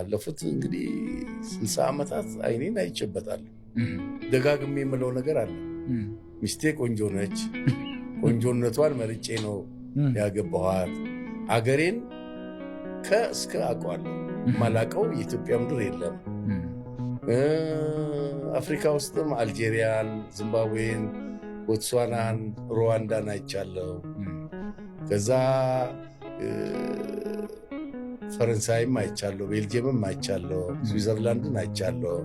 ባለፉት እንግዲህ 60 ዓመታት አይኔን አይቼበታለሁ። ደጋግሜ የምለው ነገር አለ። ሚስቴ ቆንጆ ነች። ቆንጆነቷን መርጬ ነው ያገባኋት። አገሬን ከእስከ አውቀዋለሁ። የማላውቀው የኢትዮጵያ ምድር የለም። አፍሪካ ውስጥም አልጄሪያን፣ ዚምባብዌን፣ ቦትስዋናን፣ ሩዋንዳን አይቻለሁ። ከዛ ፈረንሳይም አይቻለሁ፣ ቤልጅየምም አይቻለሁ፣ ስዊዘርላንድን አይቻለሁ።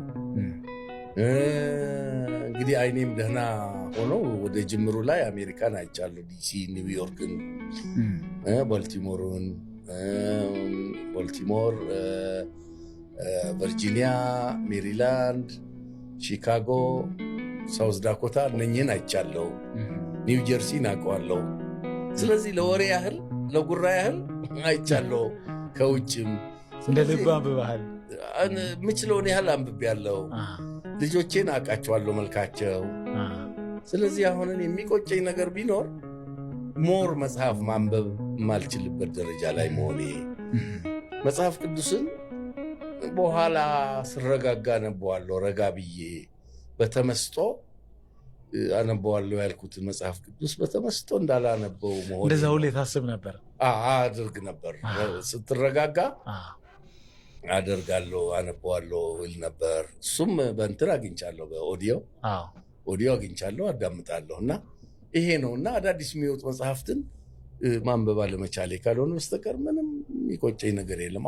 እንግዲህ አይኔም ደህና ሆኖ ወደ ጅምሩ ላይ አሜሪካን አይቻለሁ። ዲሲ፣ ኒውዮርክን፣ ቦልቲሞርን፣ ቦልቲሞር፣ ቨርጂኒያ፣ ሜሪላንድ፣ ሺካጎ፣ ሳውዝ ዳኮታ እነኝህን አይቻለሁ። ኒው ጀርሲን አውቀዋለሁ። ስለዚህ ለወሬ ያህል፣ ለጉራ ያህል አይቻለሁ። ከውጭም እንደ ልብ አንብበሃል። የምችለውን ያህል አንብቤያለሁ። ልጆቼን አውቃቸዋለሁ መልካቸው። ስለዚህ አሁንን የሚቆጨኝ ነገር ቢኖር more መጽሐፍ ማንበብ የማልችልበት ደረጃ ላይ መሆኔ፣ መጽሐፍ ቅዱስን በኋላ ስረጋጋ አነበዋለሁ፣ ረጋ ብዬ በተመስጦ አነበዋለሁ ያልኩትን መጽሐፍ ቅዱስ በተመስጦ እንዳላነበው መሆኔ። እንደዛ ሁሌ ታስብ ነበር? አድርግ ነበር። ስትረጋጋ አደርጋለሁ፣ አነበዋለሁ እል ነበር። እሱም በእንትን አግኝቻለሁ፣ በ audio፣ audio አግኝቻለሁ፣ አዳምጣለሁ። እና ይሄ ነው። እና አዳዲስ የሚወጡ መጽሐፍትን ማንበብ አለመቻሌ ካልሆነ በስተቀር ምንም የሚቆጨኝ ነገር የለም።